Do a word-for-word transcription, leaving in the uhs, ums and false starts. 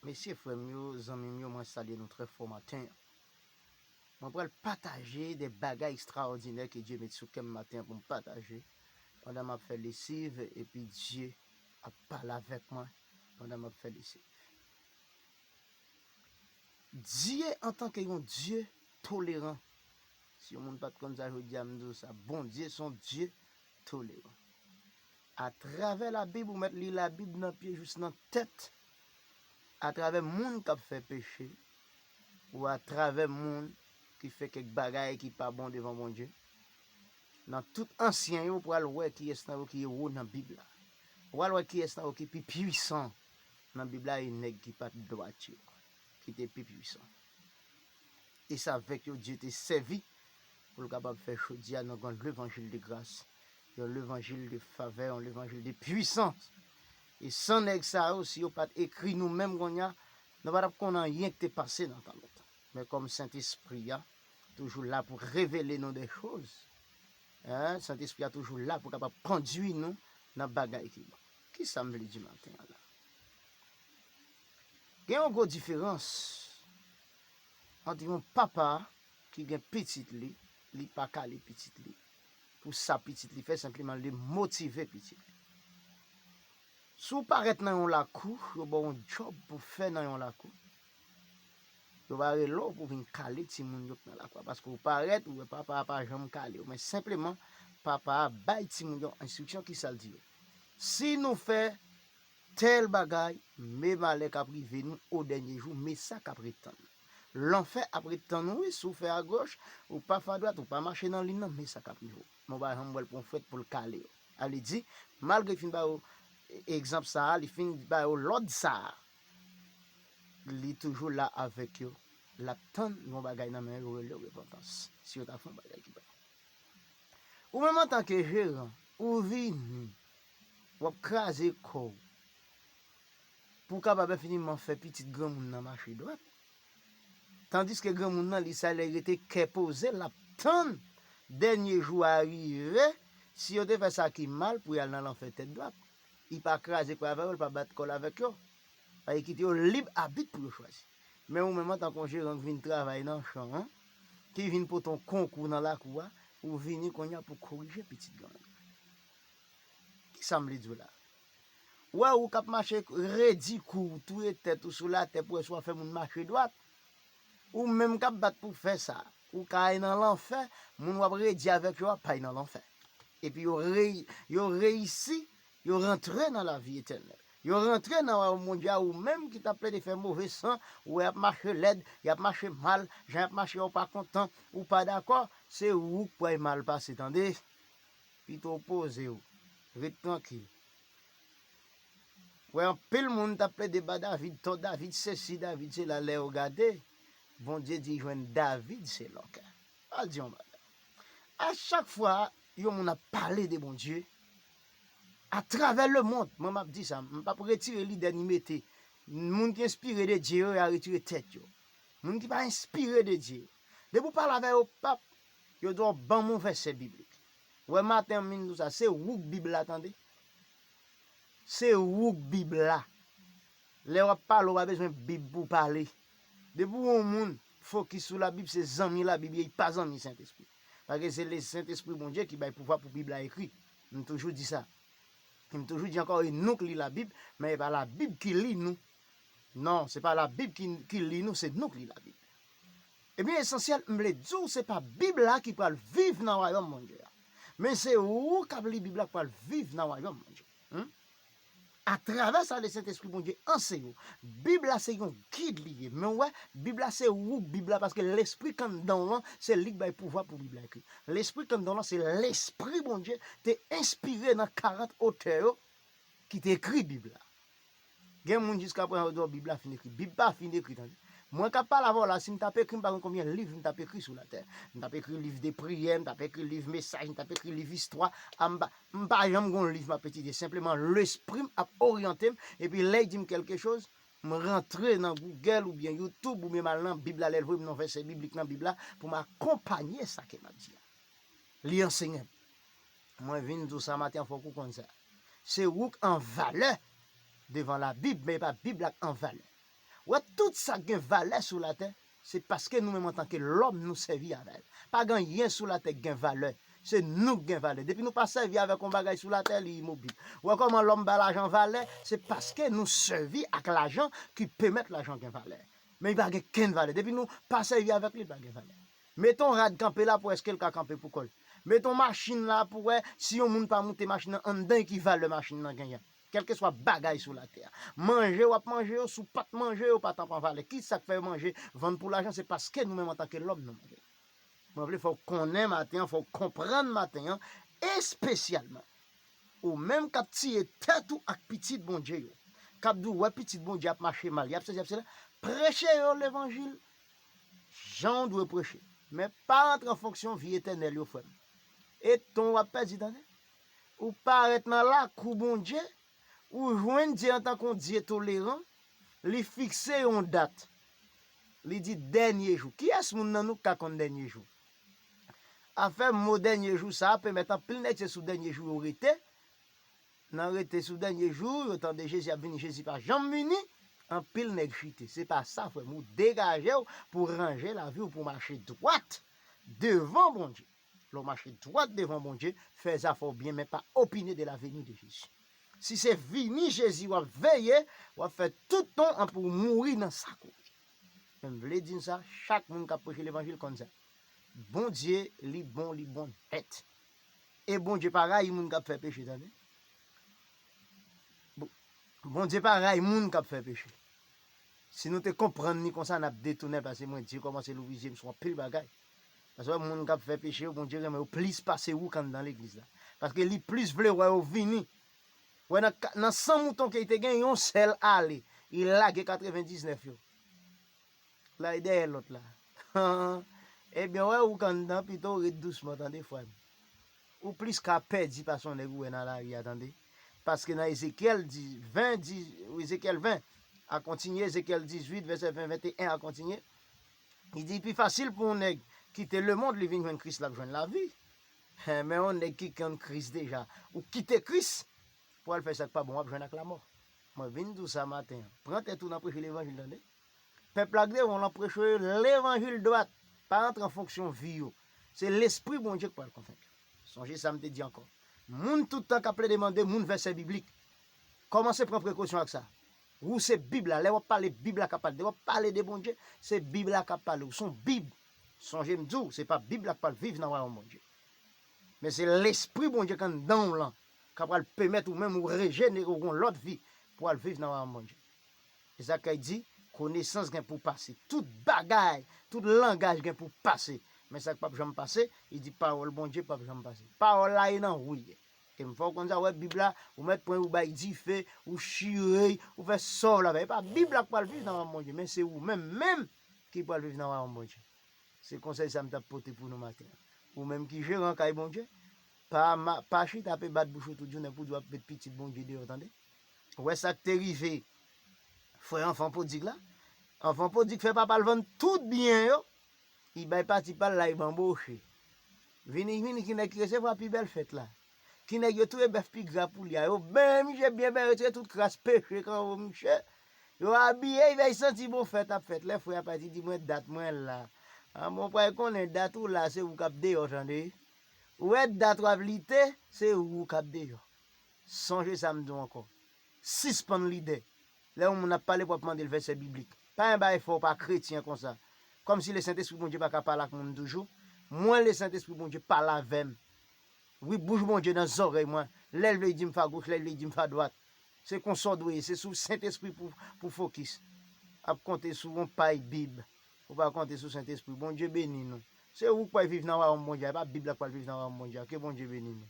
Mesye, frè m yo, zanmi m yo, mwen salye nou trè fò maten an. Mwen pral pataje de bagay ekstraòdinè ke Dye met sou kè m maten an pou m pataje. Pandan m ap fè lesiv, epi Dye ap pale avèk mwen pandan m ap fè lesiv. Dye antanke yon Dye toleran. Si yon moun pa t konn sa, jodi a m di w sa. Bondye se yon Dye toleran. Atravè Labib, ou mèt li Labib nan pye jis nan tèt. Atravè moun k ap fè peche, ou atravè moun ki fè kèk bagay ki pa bon devan Bondye. Nan tout ansyen yo, ou pral wè kiyès nan yo ki ewo nan Bib la. Ou pral wè kiyès nan yo ki pi pwisan nan Bib la, e nèg ki pa t dwat yo ki te pi pwisan. E se avèk yo Dye te sèvi pou l kapab fè jodi a nou gen levanjil de gras, yon levanjil de favè, yon levanjil de pwisans. E san nèg sa yo, si yo pa t ekri nou menm kounye a, nou pa t ap konn anyen ki te pase nan tan lontan. Men kòm Sentespri a toujou la pou revele nou de choz, en, Sentespri a toujou la pou kapab kondui nou nan bagay ki bon. Kisa m vle di maten an la? Gen yon gwo diferans ant yon papa ki gen pitit li, li pa kale pitit li pou sa pitit li fè, senpleman li motive pitit li. Si w parèt nan yon lakou, yo ba w yon djòb pou fè nan yon lakou, yo pa rele w pou vin kale timoun yo k nan lakou a, paske w parèt, ou wè papa a pa janm kale w, men senpleman papa a bay timoun yo enstriksyon, kisa l di yo? Si nou fè tèl bagay, men malè k ap rive nou o dènye jou, men sa k ap ret tann nou. Lanfè ap ret tann ou, wi, si w fè agòch, ou pa fè adwat, ou pa mache nan liy nan, men sa k ap rive w. Men w pa janm wè l pran frèt pou l kale w. A vle di, malgre l fin ba yo egzanp sa a, li fin ba yo lòd sa a, li toujou la avèk yo. L ap tann yon bagay nan men yo, yo rele repantans. Si yo ta fè yon bagay ki pa bon. Ou menm antanke jeran, ou vini, w ap kraze kò w pou w kapab enfiniman fè pitit granmoun nan mache dwat. Tandiske granmoun nan, li sa lè rete kè poze, l ap tann dènye jou a rive, si yo te fè sa ki mal pou y al nan lanfè tèt dwat. Li pa kraze kò avè yo, li pa bat kò l avèk yo. Li kite yo lib abit pou yo chwazi. Men ou menm antanke yon jeran k vin travay nan chan an, ki vin pote yon konkou nan lakou a, ou vini kounye a pou korije pitit granmoun. Kisa m vle di w la? Ou wè ou k ap mache redi kou w, touye tèt ou sou latè pou wè si w ap fè moun mache dwat. Ou menm k ap bat pou fè sa, ou ka al nan lanfè, moun w ap redi avèk yo a pral nan lanfè. Epi yo rey-, yo reyisi, yo rantre nan lavi etènèl. Yo rantre nan wayòm Bondye a, ou menm ki t ap plede fè move san, ou wè y ap mache lèd, y ap mache mal, jan y ap mache a ou pa kontan, ou pa dakò, se ou k pral mal pase, tande. Pito w poze w, ret trankil. Wè anpil moun t ap plede ba David tò, David sesi, David sela, lè yo gade, Bondye di jwenn David se lòkè. Al di yon bagay. A chak fwa yon moun ap pale de Bondye, atravè lemonn, mwen m ap di sa, m p ap retire lide ni mete. Moun ki enspire de Dye yo, y a retire tèt yo. Moun ki pa enspire de Dye yo, depi w pale avè yo, pap, yo di w ban m yon vèsè biblik. Wè maten an m vin di w sa, se ou k Bib la, tande. Se ou k Bib la. Lè w ap pale, w pa bezwen Bib pou w pale. Depi w yon moun fokis sou Labib, se zanmi Labib ye, li pa zanmi Sentespri. Paske se le Sentespri Bondye ki bay pouvwa pou Bib la ekri. M toujou di sa. E m toujou di ankò, e nou k li Labib, men e pa Labib ki li nou. Non, se pa Labib ki, ki li nou, se nou k li Labib. Ebyen, esansyèl, m vle di w, se pa Bib la ki pral viv nan wayòm Bondye a. Men se ou k ap li Bib la k pral viv nan wayòm Bondye. Hmm? Atravè sa le Sentespri Bondye anseye w. Bib la se yon gid li ye. Men w wè, Bib la se ou k Bib la, paske lespri k anndan w lan, se li k bay pouvwa pou Bib la ekri. Lespri k anndan w lan, se Lespri Bondye te enspire nan karant otè yo ki te ekri Bib la. Gen moun jiska prezan yo di w Bib la fin ekri. Bib pa fin ekri, tande. Mwen k ap pale avè w la, si m t ap ekri, m pa konn konbyen liv m t ap ekri sou latè. M t ap ekri liv de priyè, m t ap ekri liv mesaj, m t ap ekri liv istwa. A, m pa, m pa janm gon liv m ap etidye. Senpleman, lespri m ap oryante m. Epi lè y di m kèlke choz, m rantre nan Google oubyen YouTube oubyen m al nan Bib la, lè l voye m nan vèsè biblik nan Bib la, pou m akonpanye sa ke m ap di a. Li ansenye m. Mwen vin di w sa maten an, fòk ou konn sa. Se ou k an valè devan Labib, men e pa Bib la k an valè. Wè, tout sa k gen valè sou latè, se paske nou menm antanke lòm nou sèvi avè l. Pa gen anyen sou latè k gen valè. Se nou k gen valè. Depi nou pa sèvi avèk yon bagay sou latè, li imobil. Wè kòman lòm ba lajan valè, se paske nou sèvi ak lajan ki pèmèt lajan gen valè. Men li pa gen kenn valè. Depi nou pa sèvi avèk li, li pa gen valè. Mete yon rad kanpe la pou èske l ka kanpe pou kò l. Mete yon machin la pou wè si yon moun pa moute machin nan anndan e ki valè machin nan genyen. Kèlkeswa bagay sou latè a. Manje w ap manje yo, si w pa t manje yo, pa t ap an valè. Kisa k fè yo manje, vann pou lajan? Se paske nou menm antanke lòm nou manje. Mwen vle fè w konnen maten an, fè w konprann maten an, espesyalman ou menm k ap tiye tèt ou ak pitit Bondye yo, k ap di w wè pitit Bondye ap mache mal, y ap sesi, y ap sela, preche yo levanjil jan w dwe preche. Men pa rantre an fonksyon vi etènèl yo, frè m. E tan w ap pèdi, tande. Ou parèt nan lakou Bondye, ou jwenn Dye antanke yon Dye toleran, li fikse yon dat. Li di dènye jou. Kiyès moun nan nou k ka konn dènye jou? Afè mo dènye jou sa a pèmèt anpil nèg se sou dènye jou yo rete. Nan rete sou dènye jou, yo tande Jezi ap vini, Jezi pa janm vini, anpil nèg chite. Se pa sa, frè m. Ou degaje w pou ranje lavi w, pou mache dwat devan Bondye. Lè w mache dwat devan Bondye, fè zafè w byen, men pa opine de la venue de Jésus. Si se vini Jezi w ap veye, w ap fè tout tan an pou w mouri nan sa k ou ye. Men m vle di n sa, chak moun k ap preche levanjil konn sa. Bondye, li bon, li bon nèt. E Bondye pa rayi moun k ap fè peche, tande. Bon, Bondye pa rayi moun k ap fè peche. Si nou te konprann li konsa, n ap detounen, paske mwen, Dye kòmanse louvri zye m sou anpil bagay. Paske wè moun k ap fè peche yo, Bondye renmen yo plis pase ou k anndan legliz la. Paske li plis vle wè yo vini. Wè nan ka- nan san mouton ke li te gen, yon sèl ale. Li lage katrevendiznèf yo. L al dèyè lòt la. Ebyen, wè ou k anndan, pito w ret dousman, tande, frè m. Ou plis ka pèdi pase yon nèg ou wè nan lari a, tande. Paske nan Ezekyèl dis, ven, dis, Ezekyèl ven a kontinye, Ezekyèl dizuit, vèsè ven, venteyen a kontinye. Li di, pi fasil pou yon nèg kite lemonn, li vin jwenn Kris, l ap jwenn lavi. Men yon nèg ki konn Kris deja, ou kite Kris pou al fè sa k pa bon, w ap jwenn ak lamò. Mwen vin di w sa maten an. Pran tèt ou nan preche levanjil, tande. Pèp la k devan w lan, preche yo levanjil dwat. Pa rantre an fonksyon vi yo. Se Lespri Bondye k pral konvenk yo. Sonje sa m te di ankò. Moun tout tan k ap plede mande moun vèsè biblik. Kòmanse pran prekosyon ak sa. Ou se Bib la. Lè w ap pale, Bib la k ap pale. Lè w ap pale de Bondye, se Bib la k ap pale. Ou se yon Bib. Sonje m di w, se pa Bib la k pral viv nan wayòm Bondye. Men se Lespri Bondye k anndan w lan k ap pral pèmèt ou menm ou rejenere, ou gen yon lòt vi pou al viv nan wayòm Bondye. E sa k di, konesans gen pou pase. Tout bagay, tout langaj gen pou pase. Men sa k p ap janm pase, li di pawòl Bondye p ap janm pase. Pawòl la e nan ou l ye. E m fè w konn sa, wè Bib la, ou mèt pran l, ou bay dife, ou chire l, ou fè sa w vle avè l. E pa Bib la k pral viv nan wayòm Bondye, men se ou menm menm ki pral viv nan wayòm Bondye. Se konsèy sa m t ap pote pou nou maten an. Ou menm ki jeran kay Bondye, pa, ma- pa chita ap bat bouch ou tout jounen pou di w ap met pitit Bondye deyò, tande. Ou wè sa k te rive frè anfan pwodig la? Anfan pwodig fè papa l vann tout byen yo, li bay pati pa l la, li banboche. Vini, vini, ki nèg ki resevwa pi bèl fèt la? Ki nèg yo touye bèf pi gra pou li a? Yo benyen misye byen benyen, retire tout kras peche k anwo misye. Yo abiye, li fè l santi bon, fèt ap fèt. Lè frè a pati, di, mwen dat mwen la. An, bon, pral konnen dat ou la, se ou k ap deyò, tande. Ou wè dat w ap lite, se ou k ap deyò. Sonje sa m di w ankò. Sispann lide. Lè yon moun ap pale pou w ap mande l vèsè biblik. Pa gen bagay fè w pa kretyen konsa. Kòmsi Lesentespri Bondye pa ka pale ak moun toujou. Mwen, Lesentespri Bondye pale avè m. Wi, bouch Bondye nan zòrèy mwen. Lè l vle, li di m fè agoch, lè l vle, li di m fè adwat. Se konsa w dwe ye, se sou Sentespri pou, pou fokis. Ap konte sou yon pay Bib. Ou pa konte sou Sentespri. Bondye beni nou. Se ou k pral viv nan wayòm Bondye a, e pa Bib la k pral viv nan wayòm Bondye a. Ke Bondye beni nou.